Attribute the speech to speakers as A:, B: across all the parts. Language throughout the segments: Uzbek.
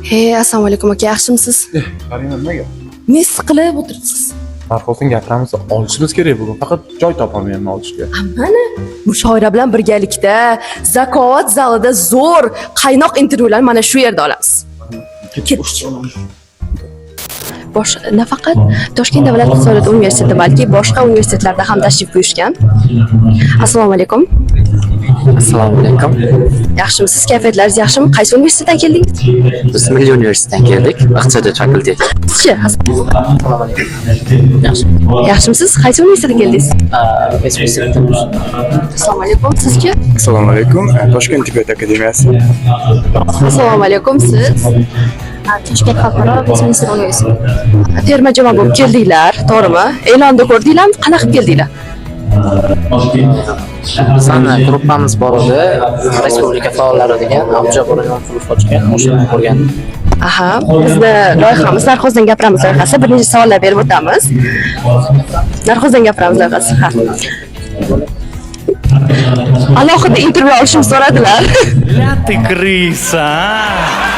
A: Hey, assalomu alaykum aka, yaxshimisiz?
B: Qarang, nimaga?
A: Ne siqilib o'tiribsiz?
B: Narxozdan gapiramiz, olishimiz kerak bugun. Faqat joy topolmayapman olishga.
A: Mana mushoira bilan birgalikda Zakovat zalida zo'r qaynoq intervyularni mana shu yerda olamiz. Ketdik. Nafaqat Toshkent davlat iqtisodiyot universiteti, balki boshqa universitetlarda ham tashrif buyurishgan. Assalomu alaykum.
C: Assalomu alaykum.
A: Yaxshimisiz? Kayfiyatlaringiz yaxshimi? Qaysi universitetdan keldingiz?
C: Biz Milliy universitetdan keldik, iqtisodiyot fakulteti.
A: Sizchi?
C: Assalomu alaykum. Yaxshi.
A: Yaxshimisiz? Qaysi universitetdan keldingiz?
C: Westminsterdan.
A: Assalomu alaykum. Sizchi?
D: Assalomu alaykum. Toshkent tibbiyot akademiyasi.
A: Assalomu alaykum. Siz?
E: Toshkent xalqaro Westminster universiteti.
A: Terma jamoa bo'lib keldinglar, to'g'rimi? E'londa ko'rdinglarmi? Qanaqa qilib keldinglar?
C: Bizani gruppamiz bor edi, Respublika faollari degan, Abdujabbor Imomqulov ochgan, o'shani ko'rgan.
A: Aha, bizni loyihamiz "Narxozdan gapiramiz" loyihasi. Bir necha savollar berib o'tamiz. "Narxozdan gapiramiz" loyihasi. Ha. Alohida intervyu olishimni so'radilar.
F: Ля ты крыса, а!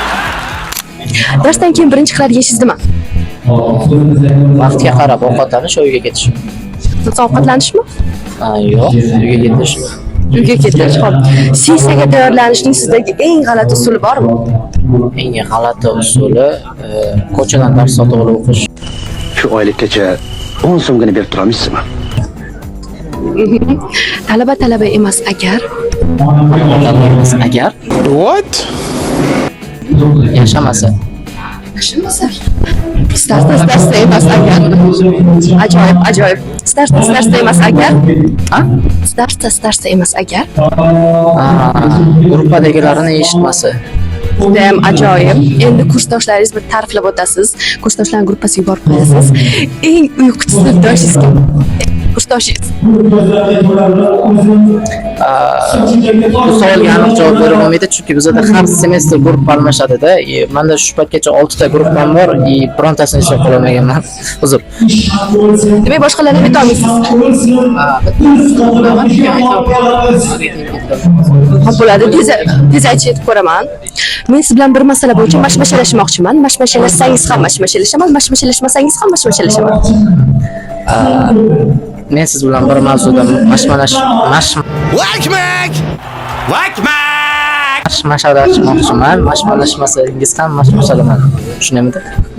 A: Darsdan keyin birinchi qiladigan ishingiz nima?
C: Vaqtga qarab ovqatlanish, uyga ketish.
A: Ovqatlanishmi?
C: Ha, yo'q, uyga ketish.
A: Uyga ketish. Xo'p. Sessiyaga tayyorlanishning sizdagi eng g'alati usuli bormi?
C: Eng g'alati usuli ko'chadan dars sotib olib o'qish.
G: Shu oylikkacha 10 so'mgina berib turolmaysizmi?
A: Talaba talaba emas agar
C: Talaba emas agar
D: What?
C: yashamasa.
A: Yashamasa. Староста староста emas agar. Ajoyib, ajoyib. Староста староста emas agar.
C: Ha?
A: Староста староста emas agar.
C: Gruppadagilarini eshitmasa.
A: Judayam ajoyib. Endi kursdoshlaringiz bir ta'riflab o'tasiz. Kursdoshlarning gruppasiga borib qo'yasiz. Eng uyquchi sinfdoshingiz kim? Kursdoshingiz.
C: Bu savolga aniq javob bera olmaydi, chunki bizada har semestr gruppa almashadida. И manda shu paytgacha oltita gruppam bor и birontasini eslab qololmaganman. Uzr.
A: Demak, boshqalarni aytolmaysiz.
C: Bilaman, chunki
A: Xo'p, bo'ladi. Tez tez aytib ko'raman. Men siz bilan bir masala bo'yicha mashmashalashmoqchiman. Mashmashalashsangiz ham mashmashalashaman, mashmashalashmasangiz ham mashmashalashaman.
C: Men siz bilan bir mavzuda mashmalash mash
F: Vakmak! Vakmak!
C: mashmashalashmoqchiman. Mashmalashmasangiz ham mashmashalaman. Shundaymi?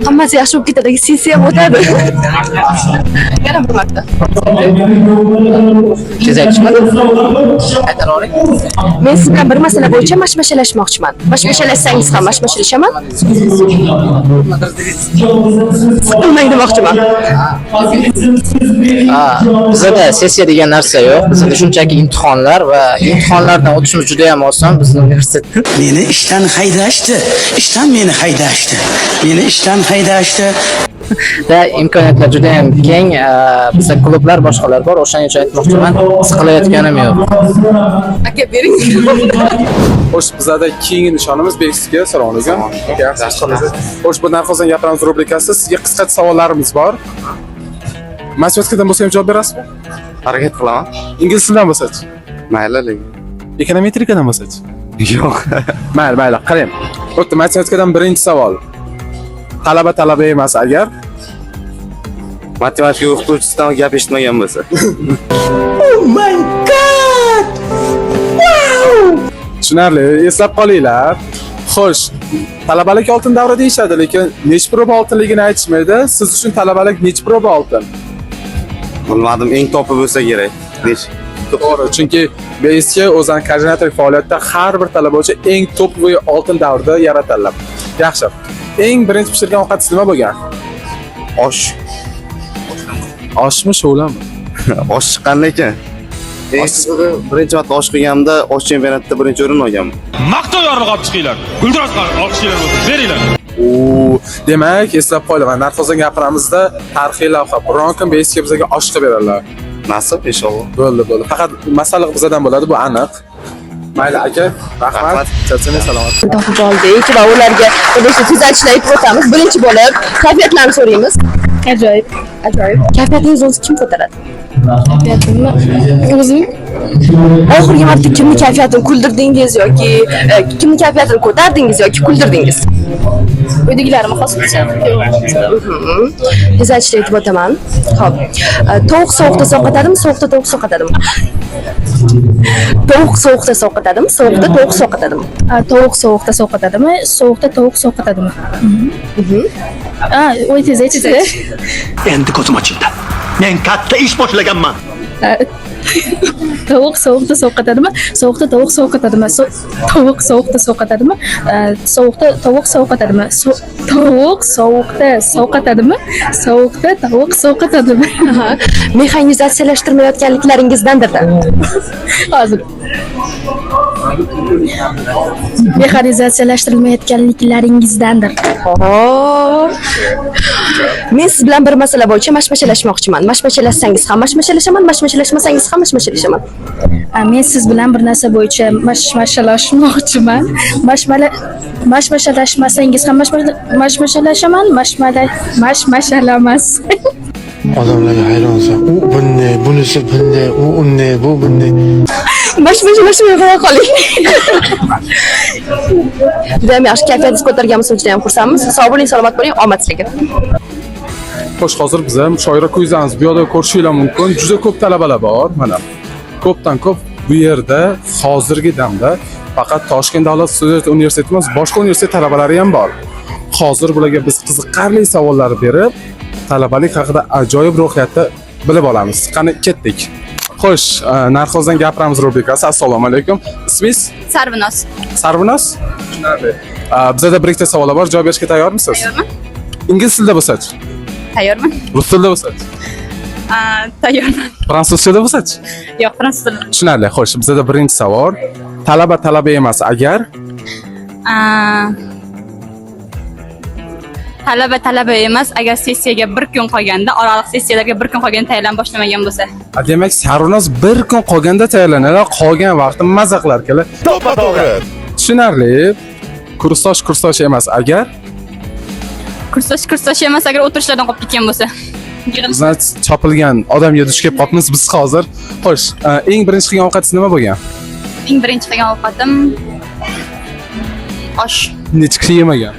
A: Hammasi yaxshi bo'lib ketadi, sessiya ham o'tadi. Yana bir marta.
C: Tez aytishmi? Qaytara oling.
A: Men siz bilan bir masala bo'yicha mashmashalashmoqchiman. Mashmashalashsangiz ham mashmashalashaman. Siqilmang demoqchiman.
C: Ha, bizada sessiya degan narsa yo'q. Bizada shunchaki imtihonlar va imtihonlardan o'tishimiz juda ham oson bizni universitetda.
H: Meni ishdan haydashdi. Ishdan meni haydashdi. Meni ishdan haydashdi.
C: Da imkoniyatlar juda ham keng. Bizda klublar, boshqalar bor. O'shaning uchun aytmoqchiman, siqilayotganim yo'q.
A: Aka, bering.
B: Xo'sh, bizada keyingi nishonimiz Beksikga. Assalomu alaykum. Yaxshi. Xo'sh, bu "Narxozdan gapiramiz" rubrikasi. Sizga qisqacha savollarimiz bor. Matematikadan bo'lsa ham javob berasizmi?
D: Harakat qilaman.
B: Ingliz tilidan bo'lsa-chi?
D: Mayli, lekin.
B: Ekonometrikadan bo'lsa-chi?
D: Yo'q.
B: Mayli, mayli, qarang. Bo'pti, matematikadan birinchi savol. Talaba talaba emas agar
D: Matematika o'qituvchisidan gap eshitmagan bo'lsa.
H: Oh my God!
B: Tushunarli, eslab qolinglar. Xo'sh, talabalik oltin davri deyishadi, lekin nechi proba oltinligini aytishmaydi. Siz uchun talabalik nechi proba oltin?
D: Bilmadim, eng topi bo'lsa kerak. Nech?
B: To'g'ri, chunki BSK o'zini koordinator faoliyatida har bir talaba uchun eng топовый oltin davrda yaratadilar. Yaxshi. Eng birinchi pishirgan ovqatingiz nima bo'lgan?
D: Osh.
B: Oshmi, shovlami?
D: Osh chiqqan lekin. Eng qizig'i, birinchi marta osh qilganimda osh chempionatida birinchi o'rin olganman.
F: Maqtov yorlig'i olib chiqinglar. Guldiroz olqishinglar bo'lsin. Beringlar.
B: U, demak, eslab qo'ydim. "Narxozdan gapiramizda" tarixiy lavha. Biron kun BSK bizga osh qilib beradilar.
D: Nasib, inshaalloh.
B: Bo'ldi, bo'ldi. Faqat masalliq bizadan bo'ladi, bu aniq. Mayli aka, rahmat.
D: Rahmat.
B: Charchamang, salomat.
A: Topib oldik va ularga bir nechta tuzatishlar aytib o'tamiz. Birinchi bo'lib kayfiyatlarini so'raymiz.
E: Ajoyib.
A: Ajoyib. Kayfiyatingizni o'zi kim ko'taradi?
E: Kayfiyatimni o'zim.
A: Oxirgi marta kimni kayfiyatini kuldirdingiz yoki kimni kayfiyatini ko'tardingiz yoki kuldirdingiz?
E: Uydagilarimni xos qilsam.
A: Tez aytishda aytib o'taman. Xo'p. Tovuq sovuqda sovqotadimi, sovuqda tovuq sovqotadimi? Tovuq sovuqda sovqotadimi, sovuqda tovuq sovqotadimi?
E: Tovuq sovuqda sovqotadimi, sovuqda tovuq sovqotadimi? Oy, tez aytishdi.
G: Endi ko'zim ochildi. Men katta ish boshlaganman.
E: Tovuq sovuqda sovqotadimi, sovuqda tovuq sovqotadimi? Tovuq sovuqda sovqotadimi, sovuqda tovuq sovqotadimi? Tovuq sovuqda sovqotadimi, sovuqda tovuq sovqotadimi?
A: Mexanizatsiyalashtirmayotganliklaringizdandir-da.
E: Hozir. Mexanizatsiyalashtirilmayotganliklaringizdandir.
A: Xo'p. Men siz bilan bir masala bo'yicha mashmashalashmoqchiman. Mashmashalashsangiz ham mashmashalashaman, mashmashalashmasangiz ham mashmashalashaman.
E: Men siz bilan bir narsa bo'yicha mashmashalashmoqchiman. Mashmashalashmasangiz ham mashmashalashaman, mashmashalamas.
I: Odamlarga hayronsan. U bunday, bunisi bunday, u unday, bu bunday.
A: Mashmashalashmay qo'ya qoling. Juda ham yaxshi kayfiyatingizni ko'targanimiz uchun juda ham xursandmiz. Sog' bo'ling, salomat bo'ling, omad sizlarga.
B: Xo'sh, hozir biz ham mushoira ko'zamiz. Bu yoqda ko'rishinglar mumkin. Juda ko'p talabalar bor, mana. Ko'pdan ko'p bu yerda hozirgi damda faqat Toshkent davlat student universiteti emas, boshqa universitet talabalari ham bor. Hozir bularga biz qiziqarli savollar berib, talabalik haqida ajoyib ruhiyatda bilib olamiz. Qani, ketdik. Xo'sh, Narxozdan gapiramiz rubrikasi. Assalomu alaykum. Ismingiz?
J: Sarvinoz.
B: Sarvinoz? Tushunarli. Bizada bir ikkita savollar bor, javob berishga tayyormisiz?
J: Tayyorman.
B: Ingliz tilida bo'lsachi?
J: Tayyorman.
B: Rus tilida bo'lsachi?
J: Tayyorman.
B: Fransuzchada bo'lsachi?
J: Yo'q, fransuz tilida.
B: Tushunarli. Xo'sh, bizada birinchi savol. Talaba talaba emas agar
J: Talaba talaba emas, agar sessiyaga bir kun qolganda, oraliq sessiyalarga bir kun qolganda tayyorlan boshlamagan bo'lsa.
B: Demak, Sarvinoz bir kun qolganda tayyorlanadi, qolgan vaqtni maza qilar ekanlar.
D: To'ppa to'g'ri.
B: Tushunarli. Kursdosh kursdosh emas agar
J: Kursdosh kursdosh emas, agar o'tirishlardan qolib ketgan bo'lsa.
B: Значит, chopilgan odamga duch kelib qolibmiz biz hozir. Xo'sh, eng birinchi qilgan ovqatingiz nima bo'lgan?
J: Eng birinchi qilgan ovqatim osh.
B: Necha kishi yemagan?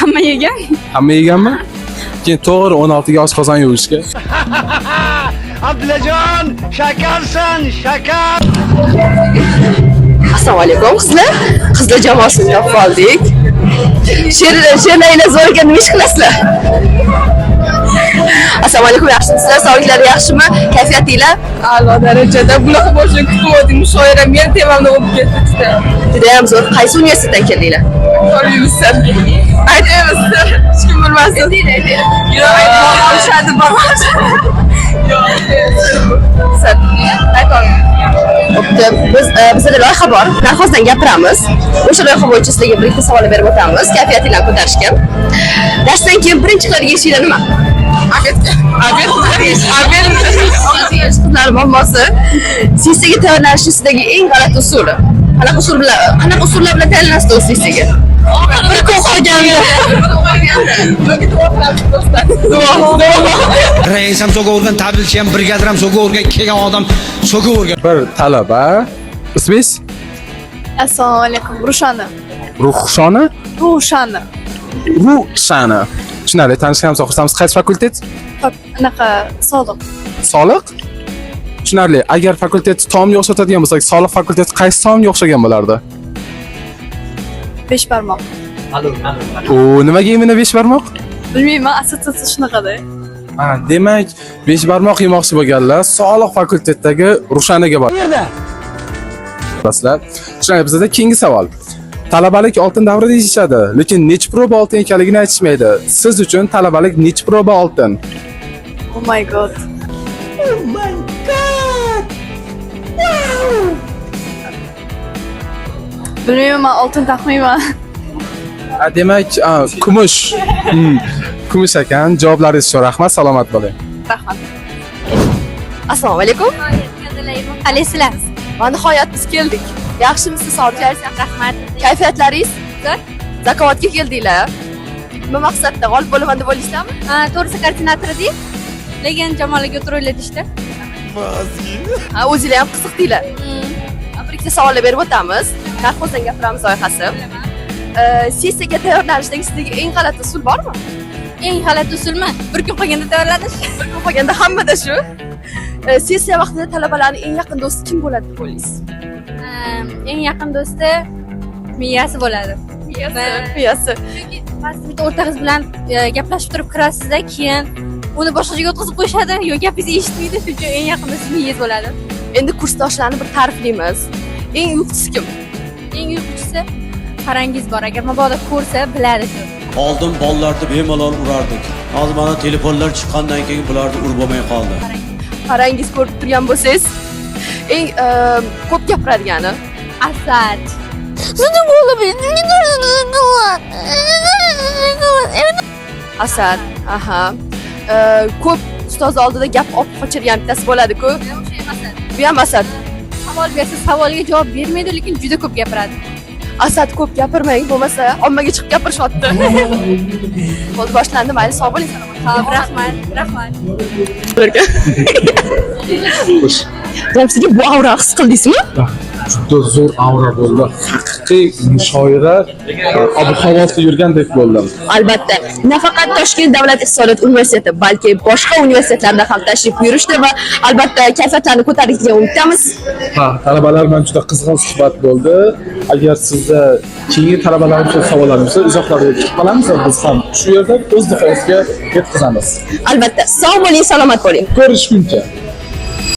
J: Hamma yegan.
B: Hamma yeganmi? Keyin to'g'ri 16 ga oshqozon yuvishga.
G: Abdullajon, shakarsan, shakar.
A: Assalomu alaykum qizlar. Qizlar jamoasini topib oldik. She'rlaringlar zo'r ekan, nima ish qilasizlar? Assalomu alaykum, yaxshimisizlar? Sog'liqlari yaxshimi? Kayfiyatinglar?
K: A'lo darajada. Bunaqa bo'lishini kutmadim. Mushoira meni temamda bo'lib ketdi juda.
A: Juda ham zo'r. Qaysi universitetdan keldinglar?
K: Ko'rmaymiz. Aytmaymiz. Hech kim bilmasin. Yo'q, aytib borishadi, Yo'q,
A: Sir, aytolmayman. Bo'pti. Biz bizada loyiha bor. Narxozdan gapiramiz. O'sha loyiha bo'yicha sizlarga bir ikkita savol berib o'tamiz. Kayfiyatinglarni ko'tarishga. Darsdan keyin birinchi qiladigan ishinglar nima?
K: Обед. Обед. Обед.
A: Qizlar muammosi. Sessiyaga tayyorlanishni sizdagi eng g'alati usuli. Qanaqa usul bilan, qanaqa usullar bilan tayyorlanasiz o'zi sessiyaga? Bir kun qolganda.
K: Duo, duo.
H: Rais ham so'kavergan, tabilchi ham, brigadir ham so'kavergan, kelgan odam so'kavergan.
B: Bir talaba. Ismingiz?
K: Assalomu alaykum. Rushana.
B: Ruhshona?
K: Rushana.
B: Rushana. Tushunarli, tanishganimizga xursandmiz. Qaysi fakultet?
K: Anaqa soliq.
B: Soliq? Tushunarli. Agar fakultet taomga o'xshatadigan bo'lsak, soliq fakulteti qaysi taomga o'xshagan bo'lardi?
K: Besh barmoq.
B: U nimaga imенно besh barmoq?
K: Bilmayman, assotsiatsiya shunaqada.
B: Ha, demak, besh barmoq yemoqchi bo'lganlar soliq fakultetidagi Rushanaga bor. Bilasizlar. Tushunarli, bizda keyingi savol. Talabalik oltin davri deyishadi, lekin necha proba oltin ekanligini aytishmaydi. Siz uchun talabalik necha proba oltin?
K: Oh my God. Oh my God. Wow. Bilmayman, oltin taqmayman.
B: Ha, demak, kumush. Kumush ekan. Javoblaringiz uchun rahmat, salomat bo'ling.
K: Rahmat.
A: Assalomu alaykum.
E: Qalaysizlar?
A: Va nihoyat biz keldik. Yaxshimisiz, sog'liqlaringiz?
E: Rahmat.
A: Kayfiyatlaringiz? Zakovatga keldinglar. Nima maqsadda? G'olib bo'laman deb o'ylaysizlarmi?
E: To'g'risi, koordinator eding.
J: Lekin jamoalarga o'tiraveradi deyishdi.
A: Ha, o'zinglar ham qiziqdinglar. Bir ikkita savollar berib o'tamiz. Narxozdan gapiramiz loyihasi. Sessiyaga tayyorlanishdagi sizdagi eng g'alati usul bormi?
J: Eng g'alati usulmi? Bir kun qolganda tayyorlanish.
A: Bir kun qolganda hammada shu. Sessiya vaqtida talabalarning eng yaqin do'sti kim bo'ladi deb o'ylaysiz?
J: Eng yaqin do'sti miyasi bo'ladi.
A: Miyasi. Miyasi.
J: Chunki ba'zi bitta o'rtog'ingiz bilan gaplashib turib kirasizda, keyin uni boshqa joyga o'tkazib qo'yishadi, yo gapingizni eshitmaydi, shuning uchun eng yaqin do'sti miyangiz bo'ladi.
A: Endi kursdoshlarni bir ta'riflaymiz. Eng uyquchisi kim?
J: Eng uyquchisi farangiz bor. Agar mabodo ko'rsa, biladi shu.
H: Oldin bolalarni bemalol urardik. Hozir mana telefonlar chiqqandan keyin bularni urib bo'lmay qoldi.
A: Farangiz, ko'rib turgan bo'lsangiz, eng ko'p gapiradigani.
J: Asad.
A: Asad. Aha. Ko'p ustoz oldida gap olib qochirgan bittasi bo'ladi-ku.
J: O'sha ham Asad.
A: Bu ham Asad.
J: Savol bersa, savolga javob bermaydi, lekin juda ko'p gapiradi.
A: Asad, ko'p gapirmang, bo'lmasa ommaga chiqib gapirishyapti. Bo'ldi, boshlandi, mayli, sog' bo'ling.
J: Xo'p, rahmat, rahmat.
A: Sizga bu aura his qildingizmi?
B: Juda zo'r aura bo'ldi. Haqiqiy mushoira ob havosida yurgandek bo'ldim.
A: Albatta, nafaqat Toshkent davlat iqtisodiyot universiteti, balki boshqa universitetlarda ham tashrif buyurishdi va albatta kayfiyatlarni ko'tardik degan umiddamiz.
B: Ha, talabalar bilan juda qizg'in suhbat bo'ldi. Agar sizda keyingi talabalarimiz savollar bo'lsa, izohlarga kutib qolamiz va biz ham shu yerda o'z nihoyasiga yetkazamiz.
A: Albatta, sog' bo'ling, salomat bo'ling.
B: Ko'rishguncha.